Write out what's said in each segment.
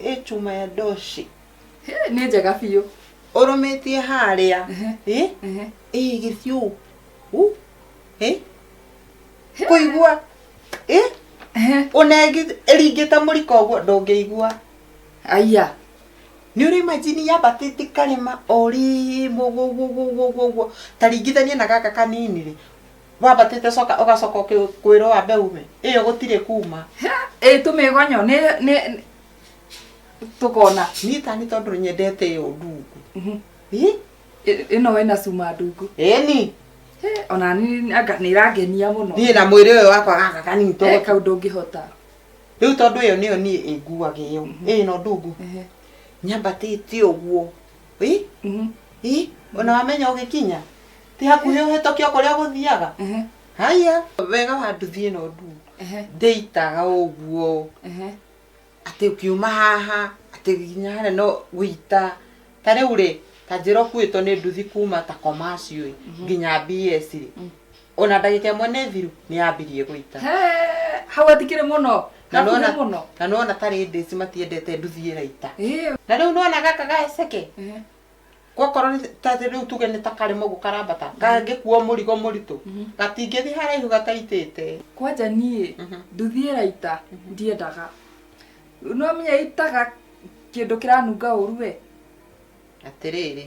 Ĩ chuma ya doshi. Hĩ, nĩ njega biũ. Ũrũmĩtie harĩa. Ehe. Ĩ? Ehe. Ĩ gĩthiĩ ũũ. U. Ĩ? Kũigua. Ĩ? Ehe. Ona ĩringĩte mũriko ũguo ndũngĩigua. Aya. Nĩ ũrĩ imagine yambatĩte karĩma o rĩmwe ũguo ũguo ũguo ũguo ũguo ũguo. Ta ringithania na gaka kanini rĩ. Wambatĩte coka ũgacoka kwĩrwo wambe ume. Ĩyo gũtirĩ kuma. Ĩ tũmĩgonyo nĩ nĩ tũkona. Niĩ tani tondũ nyendete ĩyo ndungu. Ĩ? Ĩno ĩna cuma ndungu. Ĩni. Hĩ, ona niĩ anga nĩ ĩrangenia mũno. Niĩ na mwĩrĩ ũyũ wakwa gaka kanini Eh, tũgũ. kau ndũngĩhota. Rĩu tondũ ĩyo nĩyo niĩ ĩnguaga ĩyo. Ĩno ndungu. Ehe. Nyambatĩte ũguo. Ĩ? Ĩ? Ona wamenya ũgĩkinya. Ti hakuhĩ ũhĩtũke o kũrĩa ũgũthiaga. Ehe. Haya. Wega wa nduthi ĩno ndungu. Ehe. Ndĩitaga ũguo. Ehe. Atĩ ũkiuma haha atĩ nginya harĩa no gũita. Ta rĩu rĩ, ta njĩra ũkuĩtwo nĩ nduthi kuma ta Commercial ĩ, nginya BS rĩ. Ona ndagĩka ĩmwe nĩ thiru nĩ yambirie gũita. He, hau hatikĩrĩ mũno. Na Hakuhĩ nĩwona mũno. na nĩwona ta ladies matiendete nduthi ĩraita. Ĩ. Na rĩu nĩwona gaka gaceke. Ehe. Gwakorwo nĩ ta rĩu tuge nĩ ta karĩma ũguo karambata kangĩkua mũrigo mũritũ gatingĩthiĩ haraihu gataitĩte. Kwanja niĩ nduthi ĩraita ndiendaga. No menya ĩitaga kĩndũ kĩranunga ũru we. Atĩrĩrĩ,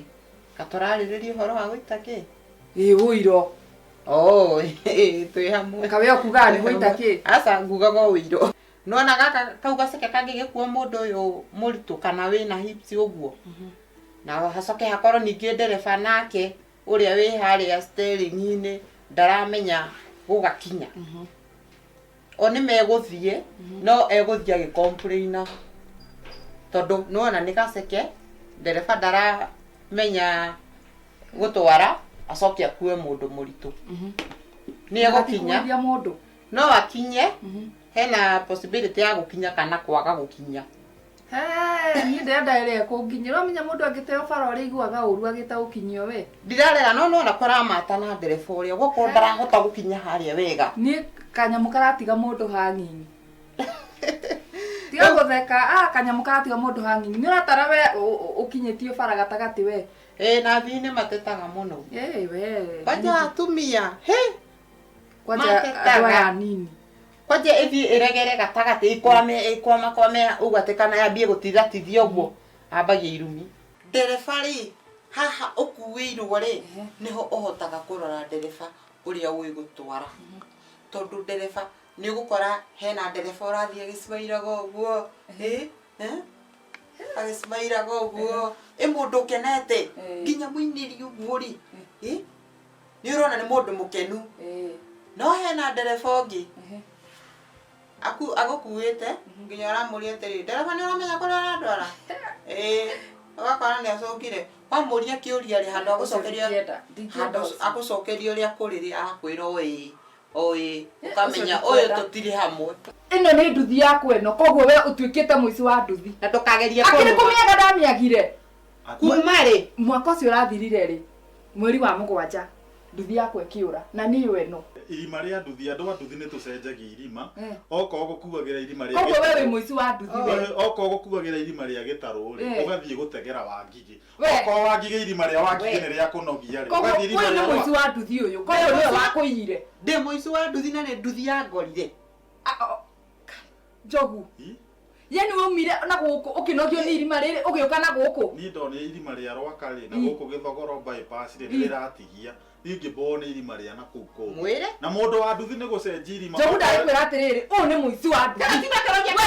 katũrarĩrĩria ũhoro wa gũita kĩ? Ĩ ũiro. Oh, twĩ hamwe. Kawe ũkugaga nĩ gũita kĩ? Aca ngugaga ũiro. Nĩwona gaka kau gaceke kangĩgĩkua mũndũ ũyũ mũritũ kana wĩna hips ũguo. Na hacoke hakorwo ningĩ ndereba nake ũrĩa wĩ harĩa steering-inĩ ndaramenya gũgakinya. O nĩ megũthiĩ no egũthiĩ agĩ-complain-a. Tondũ nĩwona nĩ gaceke, ndereba ndaramenya gũtwara acoke akue mũndũ mũritũ. Nĩ egũkinya. Gatikũgũithia mũndũ. No akinye, hena possibility ya gũkinya kana kwaga gũkinya. He, niĩ ndĩrenda ĩrĩa ĩkũnginyĩra. Ũramenya mũndũ angĩteo bara ũrĩa aiguaga ũru agĩta gũkinyio we. Ndirarega no nĩwona kũramata na ndereba ũrĩa gwakorwo ndarahota gũkinya harĩa wega. Niĩ kanyamũ karatiga mũndũ hang'ing. Tiga gũtheka, ah kanyamũ karatiga mũndũ hang'ing. Nĩ ũratara we ũkinyĩtio bara gatagatĩ we. Ĩ na athii nĩ matetaga mũno. Ĩ we. Kwanja atumia, hĩ! Kwanja andũ Matetaga. aya anini. Kwanja ĩthiĩ ĩregere gatagatĩ ĩkwame ĩkwamakwame ũguo atĩ kana yambie gũtithatithia ũguo ambagia irumi. Ndereba rĩ, haha ũkuĩirwo rĩ, nĩho ũhotaga kũrora ndereba ũrĩa ũĩ gũtwara. Tondũ ndereba nĩ ũgũkora hena ndereba ũrathiĩ agĩcimairaga ũguo, ĩ, agĩcimairaga ũguo, ĩ mũndũ ũkenete, nginya mũinĩri ũguo rĩ, ĩ, nĩ ũrona nĩ mũndũ mũkenu. No hena ndereba ũngĩ, agũkuĩte nginya ũramũria atĩrĩrĩ, ndereba nĩ ũramenya kũrĩa ũrandwara? Ĩĩ, ũgakora nĩ acokire. Wamũria kĩũria rĩ, handũ agũcokeria handũ agũcokeria ũrĩa kũrĩ rĩ, arakwĩra o ĩĩ, o ĩĩ, ũkamenya ũyũ tũtirĩ hamwe. Ĩno nĩ nduthi yakwa ĩno, koguo we ũtuĩkĩte mũici wa nduthi. Na ndũkagerie Akĩrĩ kũrũma. kũmĩaga ndamĩagire. Kuma rĩ? Mwaka ũcio ũrathirire rĩ, mweri wa mũgwanja, nduthi yakwa ĩkĩũra, na nĩyo ĩno. Irima rĩa nduthi, andũ a nduthi nĩ tũcenjagia irima. Eh. Okorwo gũkuagĩra irima rĩa Koguo we wĩ gĩtarũ. mũici wa nduthi we. Eh, okorwo gũkuagĩra irima rĩa gĩtarũ rĩ, Eh. ũgathiĩ gũtegera Wangigĩ. We. Okorwo Wangigĩ irima rĩa Wangigĩ We. nĩ rĩa kũnogia rĩ, Koguo ũgathiĩ irima ũyũ nĩ rĩa mũici wa nduthi ũyũ, koguo nĩwe wakũiyire. Ndĩ mũici wa nduthi na nĩ nduthi yangorire. Njogu. Ĩ? Yani waumire na gũkũ ũkĩnogio nĩ irima rĩrĩ ũgĩũka na gũkũ. Niĩ ndonire irima rĩa Rwaka rĩ, na Ĩ. gũkũ Gĩthogoro bypass rĩ, nĩ rĩratigia. Niĩ ngĩmbwo nĩ irima rĩa na kũu kũngĩ. Mwĩre. Na mũndũ wa nduthi nĩ gũcenjia irima. Njogu ndagĩkwĩra atĩrĩrĩ, ũyũ nĩ mũici wa nduthi. Tiga kũroria We